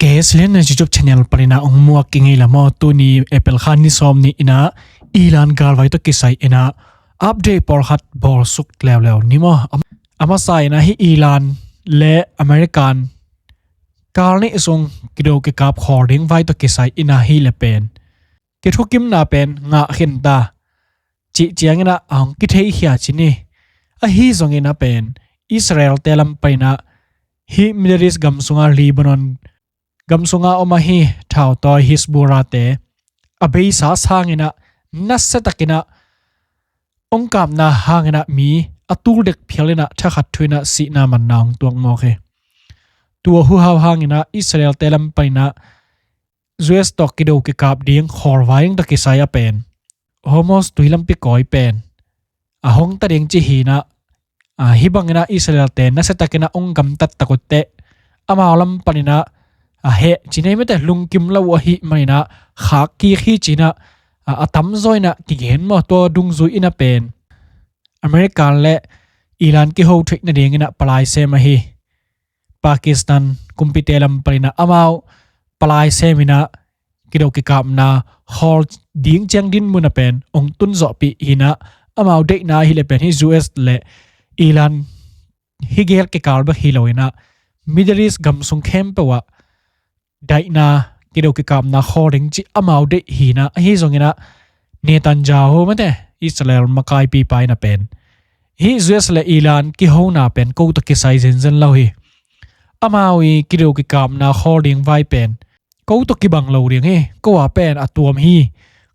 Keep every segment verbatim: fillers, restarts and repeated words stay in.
K S Lian na YouTube channel panin ah hong muak kei ing ei la maw. Tuni April kha ni sawm ni in ah Iran galvai tawh kisai in ah update pawlkhat bawlsuk leuleu ni maw. A masa in ah hih Iran le American kal nih sung kido kikap khawl ding vai tawh kisai in ah hih le pen kithukimna pen ngah khin ta cih ciangin ah a hong kitheikhia ci ni. Ahi zongin ah pen Israel te lam panin ah hih Middle East gam sungah Lebanon gam sungah om ahi thautawi Hezbollah te a beisa sangin ah nasiatakin ah hong kapna hangin ah mi a tul dek phial in ah thakhat thu in ah sihna manna hong tuak mawk hi. Tua huhau hangin ah Israel te lam panin ah U S tawh kido kikap ding khawl vai ding tawh kisai a pen Hormuz tui lampi kawi pen a hong ta ding ci hi in ah, a, hih bangin ah Israel te nasiatakin ah hong gamtat tak uh teh amau lam panin ah a heh ci ni ei mate, lungkim lo uh ahih manin ah khak kik hi ci in ah, a, a tamzaw in ah kigen maw. Tua dungzui in ah pen American le Iran kiho theih nadingin ah palai sem ahi Pakistan kumpite lam panin ah amau palai sem in ah kido kikapna khawl ding ciang dinmun ah pen hong tun zawhpih hi in ah, amau deihna hi le pen hih U S le Iran hih gel kikal bek hi lo in ah Middle East gam sung khempeuh ah daihna kido kikapna khawl ding cih amau deih hi in ah, ahi zongin ah Netanyahu mate Israel makaipipa in ah pen hih U S le Iran kihona pen ko tawh kisai zenzen lo hi. Amau i kido kikapna khawl ding vai pen ko tawh kibang lo ding hi. Ko a pen a tuam hi.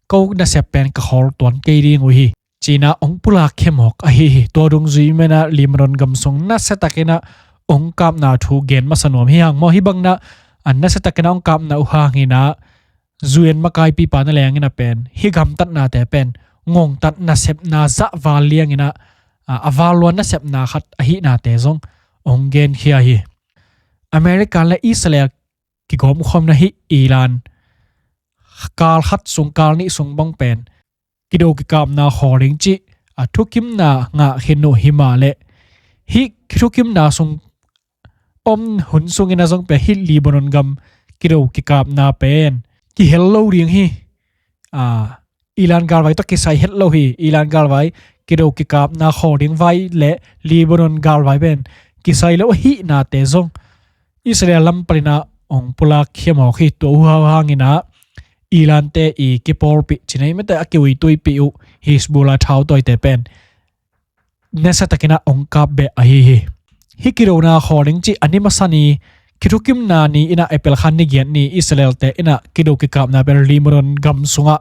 Ko nasep pen ka khawl tuan kei ding uh hi ci in ah hong pulak khia mawk ahi hi. Tua dungzui in ah Lebanon gam sung nasiatakin ah hong kapna thu gen masa nuam hi hang maw. Hih bangin ah a nasiatakin ah hong kapna uh hangin ah U N makaipipa na lengin ah pen hih gamtatnate pen ngongtat nasepna zah val liangin ah, a, a val lua nasepna khat ahihnate zong hong genkhia hi. American le Israel kigawmkhawmna hih Iran kal khat sung kal nih sung bang pen kido kikapna khawl ding cih a thukimna ngah khin uh hi mah leh hih thukimna sung om hun sungin ah zong pen hih Lebanon gam kido kikapna pen kihel lo ding hi. A, Iran galvai tawh kisai het lo hi. Iran galvai kido kikapna khawl ding vai le Lebanon galvai pen kisai lo ahihnate zong Israel lam panin ah hong pulak khia mawk hi. Tua huhau hangin ah Iran te i kipawlpih ci ni ei mate, a kiuituipih uh Hezbollah thautawite pen nasiatakin ah hong kap beh ahi hi. Hih kidona khawl ding cih a ni masa ni kithukimna ni in ah April kha ni giat ni Israel te in ah kido kikapna pen Lebanon gam sungah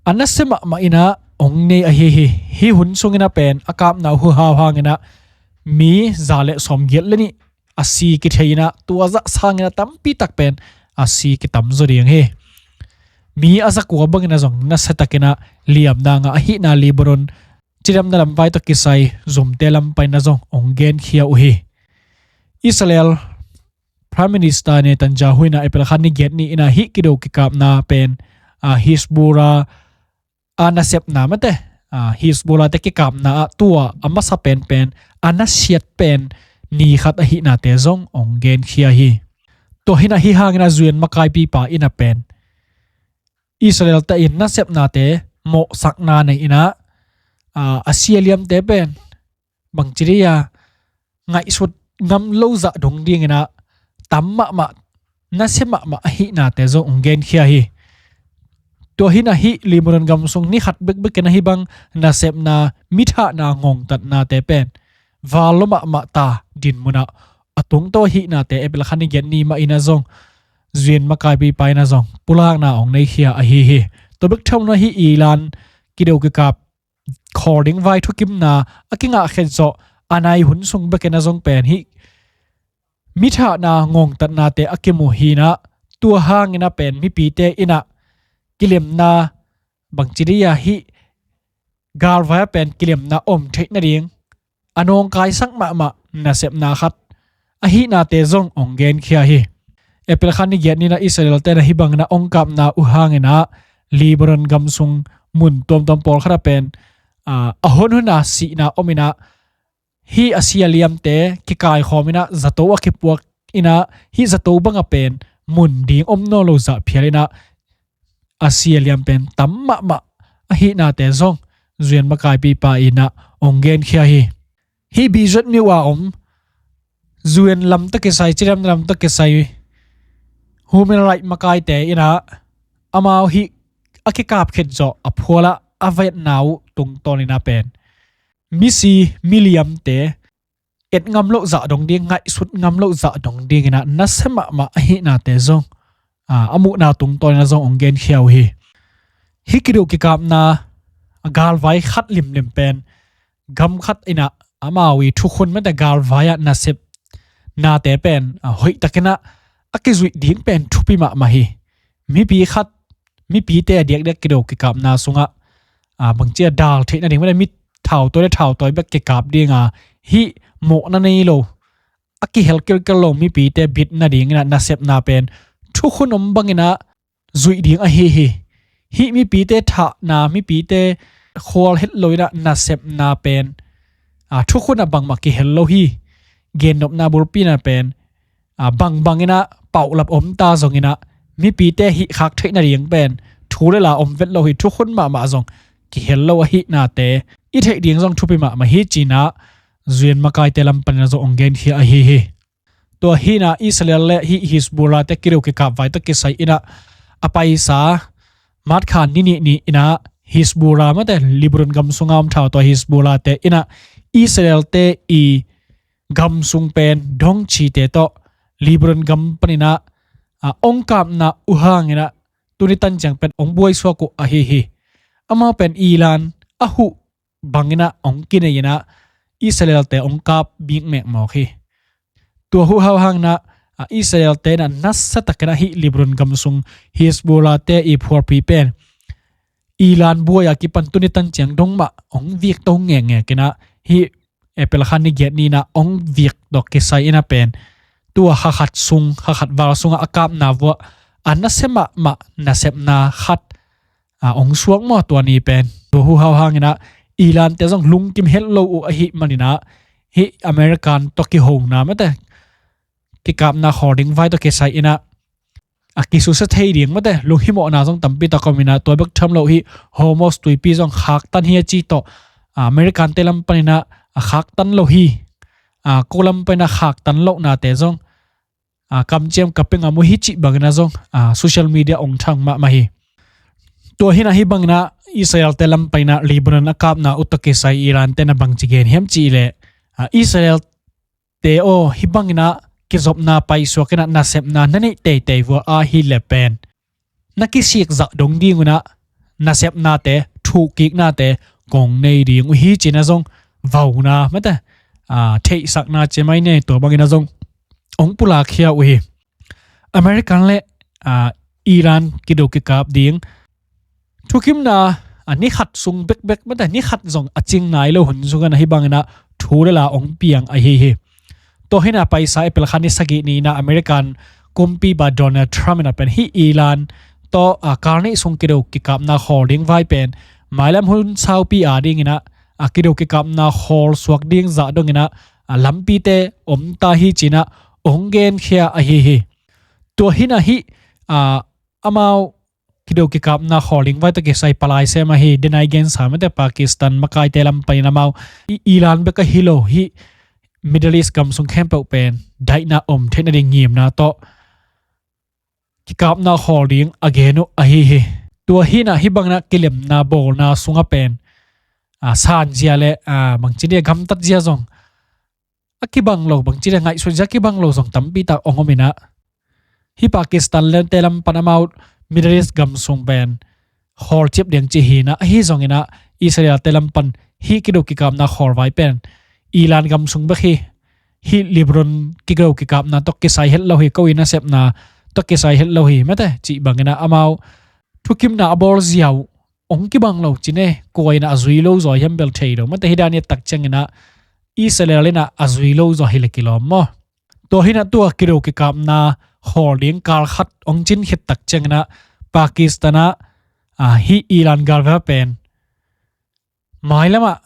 a nasia mahmah in ah hong nei ahi hi. Hih hun sungin ah pen a kapna uh huhau hangin ah mi za le sawmgiat le nih a si kithei in ah tua zah sangin ah tampi tak pen a si kitamzaw ding hi. Mi a zakua bangin ah zong nasiatakin ah liamna ngah ahihna Lebanon cidamna lam vai tawh kisai zumte lam panin ah zong hong genkhia uh hi. Israel Prime Minister Netanyahu in ah April kha ni giat ni in ah hih kido kikapna pen, a, Hezbollah a nasepna mate, a, Hezbollah te kikapna ah tua a masa penpen a nasiat pen ni khat ahihnate zong hong genkhia hi. Tua hi in ah hih hangin ah U N makaipipa in ah pen Israel te in nasepnate mawhsakna nei in ah, a, a sia liamte pen bangci dih a ngaihsut ngam lo zah dong dingin ah tam mahmah nasia mahmah ahihnate zong hong genkhia hi. Tua hi in ah hih Lebanon gam sung ni khat bekbekin ah hih bang nasepna mithahna ngongtatnate pen val lua mahmah ta dinmun ah a tungto ahihnate April kha ni giat ni mah in ah zong U N makaipipa in ah zong pulakna hong neikhia ahi hi. Tua bek tham lo in ah hih Iran kido kikap khawl ding vai thukimna a kingah khet zawh a nai hun sung bekin ah zong pen hih mithahna ngongtatnate a kimu hi in ah tua hangin ah pen mipite in ah kilemna bangci dih a hih galvai ah pen kilemna om theih nading a nawngkaisak mahmah nasepna khat ahihnate zong hong genkhia hi. April kha ni giat ni in ah Israel te in ah hih bangin ah hong kapna uh hangin ah Lebanon gam sung mun tuamtuam pawlkhat ah pen, a, a honhon a sihna om in ah hih a sia liamte kikaikhawm in ah zato a kipuak inah hih zato banga pen mun ding om nawn lo zah phial inah a sia liam pen tam mahmah ahihnate zong U N makaipipa inah ong genkhia hi. Hih Beijing mi uh a om U N lam tawh kisai, cidam lam tawh kisai human right makaite inah amau hih a kikap khit zawh a phualah a vetna uh tungtawn inah pen misi miliamte et ngam loh zah dong ding, ngaihsut ngam loh zah dong ding inah nasia mahmah ahihnate zong a muhna tungtawn inah zong ong genkhia uh hi. Hih kido kikapna galvai khat limlim pen gam khat inah amau i thukhun mate galvai ah nasepnate pen a hoihtak inah a kizuih ding pen thupi mahmah hi. Mipi khat, mipite a diakdiak kido kikapna sungah a bangci a dal theih nading mate mi thautawi le thautawi bek kikap dinga hih mawhna nei lo a kihel kilkel lo mipite bit nading inah nasepna pen thukhun om bang inah zuih ding ahi hi. Hih mipite thahna, mipite khual het lo inah nasepna pen a thukhun ah bangmah kihel lo hi. Gennopna bulpi inah pen a bangbang inah paulap om ta zong inah mipite hih khak theih nading pen thu le la om vet lo hi. Thukhun mahmah zong kihel lo ahihnate i theih ding zong thupi mahmah hi ci inah U N makaite lam pan inah zong ong genkhia ahi hi. Tua hi inah Israel le hih Hezbollah te kido kikap vai tawh kisai inah a paisa March kha ni nih ni inah Hezbollah mate Lebanon gam sunga om thautawi Hezbollah te inah Israel te i gam sung pen dong cite tawh Lebanon gam pan inah a ong kapna uh hang inah tuni tan ciang pen ong buai suak uh ahi hi. Amau pen Iran a huh bang inah ong kinei inah Israel te ong kap bik mekmawk hi. Tua huhau hang inah a Israel te inah nasia tak inah hih Lebanon gam sung Hezbollah te i phualpi pen Iran buai a kipan tuni tan ciang dong mah ong viak to ngekngek inah hih April kha ni giat ni inah ong viak tawh kisai inah pen tua kha khat sung, kha khat val sungah a kapna vuah a nasia mahmah nasepna khat a ong suak maw tua ni pen. Tua huhau hang inah Iran te zong lungkim het lo uh ahih man inah hih American tawh kihona mate kikapna khawl ding vai tawh kisai inah a kisusia thei ding mate lunghimawhna zong tampi tak om inah tua bek tham lo hih Hormuz tuipi zong khaktan hi a ci tawh a American te lam pan inah a khaktan lo hi. A ko lam pan inah khaktan lohnate zong a kamciam ka pia ngam uh hi cih bang inah zong a social media ong thang mahmah hi. Tua hi inah hih bang inah Israel te lam pan inah Lebanon a kapna uh tawh kisai Iran te inah bangci gen hiam cih leh a Israel te aw hih bang inah kizopna paisuak inah nasepna na neih teitei vua ahih leh pen na kisik zah dong ding uh inah nasepnate, thuhkiknate kong nei ding uh hi ci inah zong vauna mate a theihsakna ci mai ne tua bang inah zong ong pulakkhia uh hi. American le a Iran kido kikap ding thukimna a ni khat sung bekbek mate ni khat zong a cing nai lo hun sungah hih bang inah thu le la ong piang ahi hi. Tua hi inah paisa April kha ni sagih ni inah American kumpipa Donald Trump inah pen hih Iran tawh a kal nih sung kido kikapna khawl ding vai pen mailam hun saupi a ding inah a kido kikapna khawl suak ding zah dong inah a lampite om ta hi ci inah ong genkhia ahi hi. Tua hi inah hih a amau kido kikapna khawl ding vai tawh kisai palai sem ahi denai gensa mate Pakistan makaite lam pan inah amau i Iran bek ahi lo hih Middle East gam sung khempeuh pen daihna om theih nading ngimna tawh kikapna khawl ding a gen uh ahi hi. Tua hi inah hih bang inah kilemna bawlna sungah pen a sanzia le a bangci dia gamtatzia zong a kibang lo, bangci dia ngaihsutzia kibang lo zong tampi tak ong om inah hih Pakistan le te lam pan amau Middle East gam sung pen khawl ciap ding ci hi inah ahi zong inah Israel te lam pan hih kido kikapna khawl vai pen Iran gam sung bek hi. Hih Lebanon kido kikapna tawh kisai het lo hi, ko i nasepna tawh kisai het lo hi mate cih bang inah amau thukimna a bawl ziau ong kibang lo ci ne. Kua inah a zui lo zaw hiam bel thei lo mate hih dan i et tak ciang inah Israel inah a zui lo zaw hi le kilawm maw. Tua hi inah tua kido kikapna khawl ding kal khat ong cin khit tak ciang inah Pakistan ah a hih Iran galvai pen mailam ah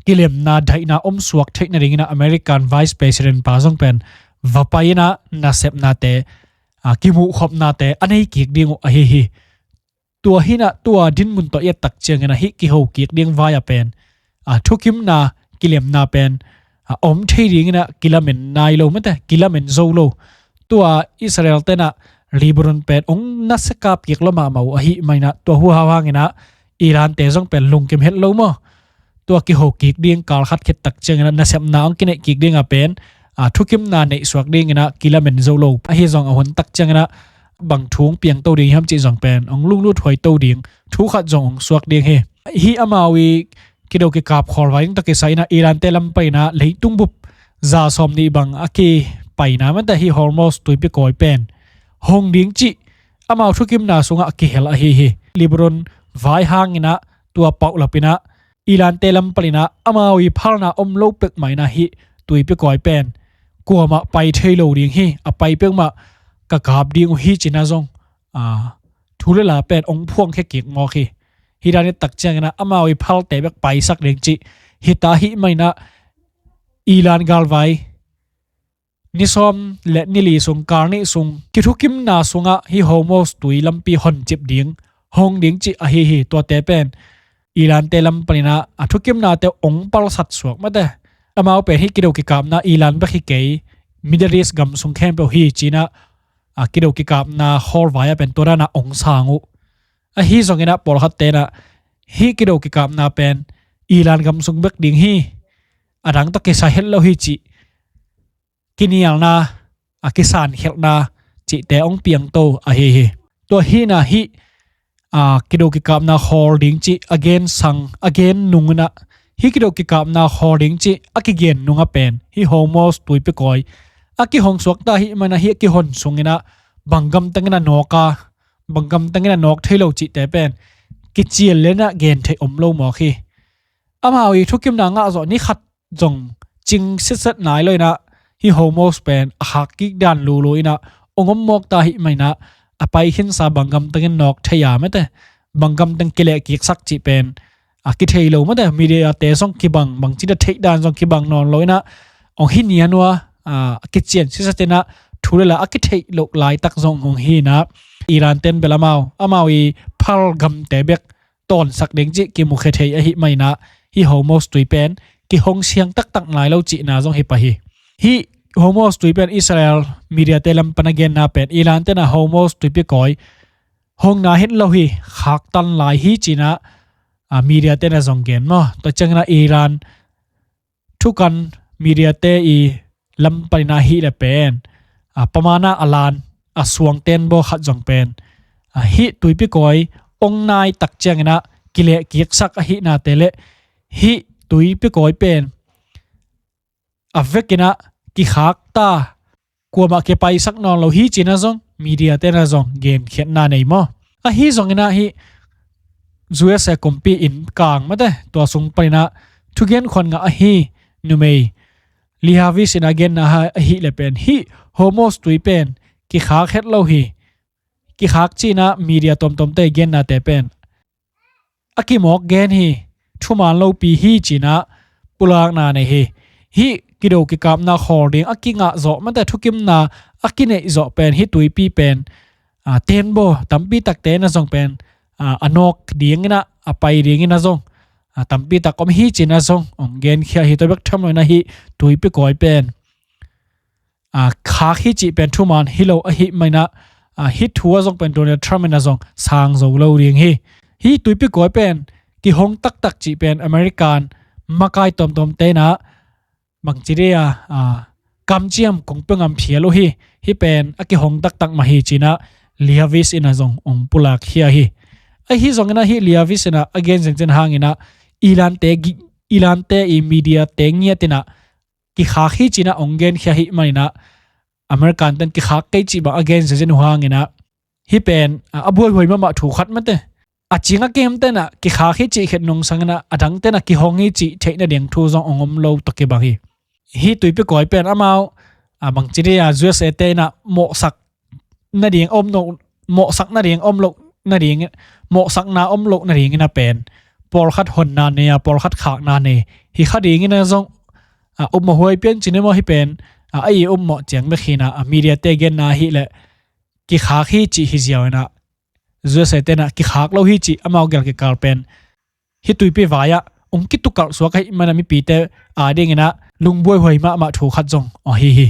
kilemna daihna om suak theih nading inah American Vice President pa zong pen va pai inah nasepnate, a, kimuhkhopnate a nei kik ding uh ahi hi. Tua hinah tua dinmun tawh i et tak cianginah hih kiho kik ding vai-ah pen, a, thukimna kilemna pen, a, om thei dinginah kilamen nai lo mate, kilamen zo lo. Tua Israel tenah Lebanon pen ong nasia kap kik lo mahmah uh ahi mainah tua huhau hanginah Iran te zong pen lungkim het lo maw? Tua kiho kik ding kal khat khit tak cianginah nasepna ong kineih kik dingah pen, a, thukimna neih suak dinginah kilamen zo lo. Ahi zong a hun tak cianginah bang thu ong piangto ding hiam cih zong pen ong lunglut huaito ding thu khat zong ong suak ding hi. Hih amau i kido kikap khawl vai ding tawh kisai inah Iran te lam painah leitung bup za sawm nih bang a kipaina mate hih Hormuz tuipi kawi pen hong ding cih amau thukimna sungah a kihel ahi hi. Lebanon vai hanginah tua paulap inah Iran te lam paninah amau i phalna om lo pek mah inah hih tuipi kawi pen kuamah pai thei lo ding hi, a pai pek mah ka kap ding uh hi cinah zong, a, thu le la pen ong phuangkhia kik mawk hi. Hih dan i tak cianginah amau i phalte bek paisak ding cih hita ahi mainah Iran galvai ni sawm le ni li sung kal nih sung kithukimna sungah hih Hormuz tui lampi honcip ding, hong ding cih ahi hi. Tuate pen Iran te lam paninah a thukimnate ong palsat suak mate. Amau pen hih kido kikapna Iran bek hi kei, Middle East gam sung khempeuh hi cinah, a, kido kikapna khawl vai-ah pen tua danah ong sang uh. Ahi zonginah pawlkhat tenah hih kido kikapna pen Iran gam sung bek ding hi, a dang tawh kisai het lo hi cih kinialna, a, kisankhelhna cihte ong piangto ahi hi. Tua hinah hih, a, kido kikapna khawl ding cih a gen sang, a gen nunginah hih kido kikapna khawl ding cih a kigen nungah pen hih Hormuz tuipi kawi a kihong suakta ahi manah hih a kihon sunginah bang gamtangin a nawk a, bang gamtangin a nawk thei lo cihte pen kician lenah gen theih om lo mawk hi. Amau i thukimna ngah zawh ni khat zong cing sitset nai lo inah hih Hormuz pen a khak kik dan lulu inah ong om mawkta ahi mainah a pai khinsa bang gamtangin nawk thei a mate, bang gamtang kileh kiksak cih pen, a, kithei lo mate, mediate zong kibang, bangci da theih dan zong kibang nawn lo inah ong hi nian uh a, a, kician sitset inah thu le la a kitheih loh laitak zong ong hi inah Iran ten bel amau, amau i phal gamte bek tawnsak ding cih kimukhia thei ahi mainah hih Hormuz tui pen kihong siang taktak nai lo cihna zong hi pah hi. Hih Hormuz tui pen Israel mediate lam pan a genna pen Iran tenah Hormuz tuipi kawi hong na het lo hi, khaktan lai hi cinah, a, mediate na zong gen maw? Tua cianginah Iran thukan mediate i lam paninah hih le pen, a, pamana a lan a suang tenbaw khat zong pen, a, hih tuipi kawi ong nai tak cianginah kileh kiksak ahihnate le hih tuipi kawi pen a vekinah kikhakta, kuamah kipaisak nawn lo hi cinah zong mediate na zong genkhiatna nei maw? Ahi zonginah hih U S A kumpi inn kang mate tua sung paninah thugen khuan ngah ahi numei Lee Havis inah genna ahi le pen hih Hormuz tui pen kikhak het lo hi. Kikhak cinah media tuamtuamte gennate pen a kimawk gen hi, thuman lopi hi cinah pulakna nei hi. Hih kido kikapna khawl ding a kingah zawh mate thukimna a kineih zawh pen hih tuipi pen, a, tenbaw tampi takte na zong pen, a, a nawk dinginah a pai dinginah zong, a, tampi tak om hi cinah zong ong genkhia hi. Tua bek tham lo inah hih tuipi kawi pen, a, khak hi cih pen thuman hi lo ahi mainah, a, hih thu a zong pen Donald Trump inah zong sang zo lo ding hi. Hih tuipi kawi pen kihong taktak cih pen American makai tuamtuamte inah bangci dia, a, kamciam kong pia ngam phial uh hi. Hih pen a kihong taktak mah hi cinah Lee Havis inah zong ong pulakkhia hi. Ahi zonginah hih Lee Havis inah a gen zencen hanginah Iran te gi-, Iran te i mediate ngiat inah kikhak hi cinah ong genkhia hi maninah American ten kikhak kei cih bang a gen zezen uh hanginah hih pen, a, a buaihuai mahmah thu khat mate. A cing a kem tenah kikhak hi cih khet nung sanginah a dang tenah kihong hi cih theih nading thu zong ong om lo tawh kibang hi. Hih tuipi kawi pen amau, a, bangci dia U S A te inah mawhsak nading om lo, mawhsak nading om lo nading, mawhsakna om lo nadinginah pen pawlkhat honna nei a, pawlkhat khakna nei hi kha dinginah zong, a, upmawh huai pian cinah maw hih pen, a, a i upmawh ciang bek hi-in ah, a, media te genna ahih leh kikhak hi cih hi ziau-in ah, U S A te in ah kikhak lo hi cih amau gelh kikal pen hih tuipi vai-ah hong kitukalh suak ahih manin ah mipite adingin ah lungbuaihuai mahmah thu khat zong ahi hi.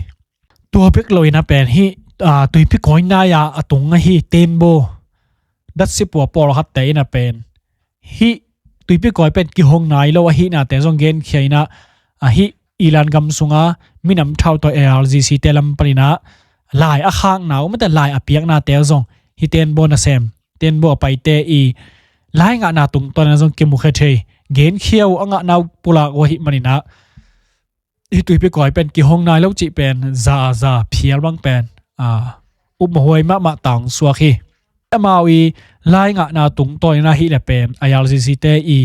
Tua bek lo-in ah pen hih, a, tuipi kawi nai-a a tung ahi tembaw, datsi pua pawlkhatte in ah pen hih tuipi kawi pen kihong nai lo ahihnate zong genkhia-in ah, a, hih Iran gam sunga minam thautawi I R G C te lam panin ah lai a khakna uh, mate, lai a piaknate uh zong hih tembaw nasem, tembaw a paite i lai ngahna tungtawn-in ah zong kimukhia thei, genkhia uh, a ngahna uh pulak uh ahih manin ah hih tuipi kawi pen kihong nai lo cih pen za a za phial bang pen, a, upmawhhuai mahmah tawh suak hi. Amau i lai ngahna tungtawn-in ahih leh pen I R G C te i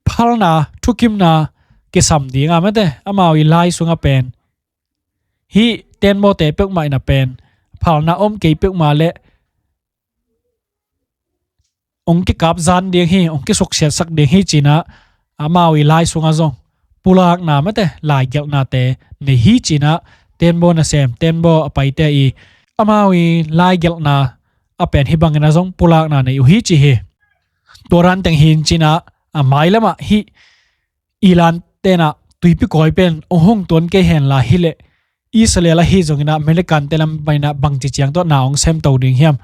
phalna, thukimna kisam ding a, mate, amau i lai sungah pen hih tembawte peuhmah in ah pen phalna om kei peuhmah leh hong kikap zan ding hi, hong kisuksiatsak ding hi ci-in ah amau i lai sungah zong pulakna, mate, laigelhnate nei hi ci-in ah tembaw nasem, tembaw a paite i amau i laigelhna a pen hih bangin ah zong pulakna nei uh hi ci hi. Tua dan teng hi-in ci-in ah, a, mailamah hih Iran te in ah tuipi kawi pen hong hong tuan kei henla hi leh Israel ahi zongin ah American te lam panin ah bangci ciang tawh na hong semto ding hiam?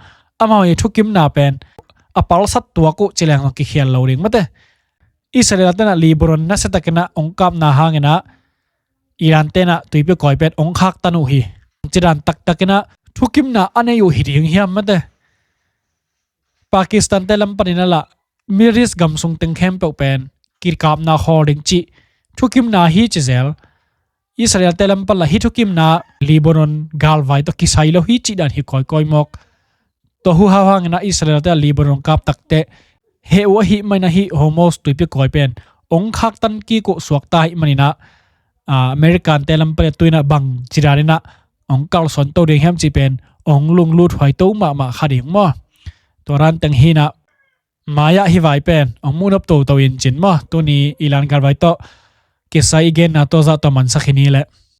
Amau i thukimna pen a palsat tuak uh ci leng zong kikhial lo ding, mate. Israel te in ah Lebanon nasiatakin ah hong kapna hangin ah Iran te in ah tuipi kawi pen hong khaktan uh hi. Ci dan taktakin ah thukimna a nei uh hi ding hiam, mate? Pakistan te lam panin ah lah Middle East gam sung teng khempeuh pen kikapna khawl ding cih thukimna hi ci zel. Israel te lam pan lah hih thukimna Lebanon galvai tawh kisai lo hi cih dan hi kawikawi mawk. Tua hu hau hangin ah Israel te ah Lebanon kap takteh heh uh ahih manin ah hih Hormuz tuipi kawi pen hong khaktan kik uh suakta ahih manin ah, a, American te lam pan ah tu-in ah bangci danin ah hong kalsuanto ding hiam cih pen hong lungluthuaito mahmah kha ding maw? Tua dan teng hi-in ah mai-ah hih vai pen hong muhnop toto in cin maw, tuni Iran galvai tawh kisai i genna tawh zah tawh mansak hi ni leh.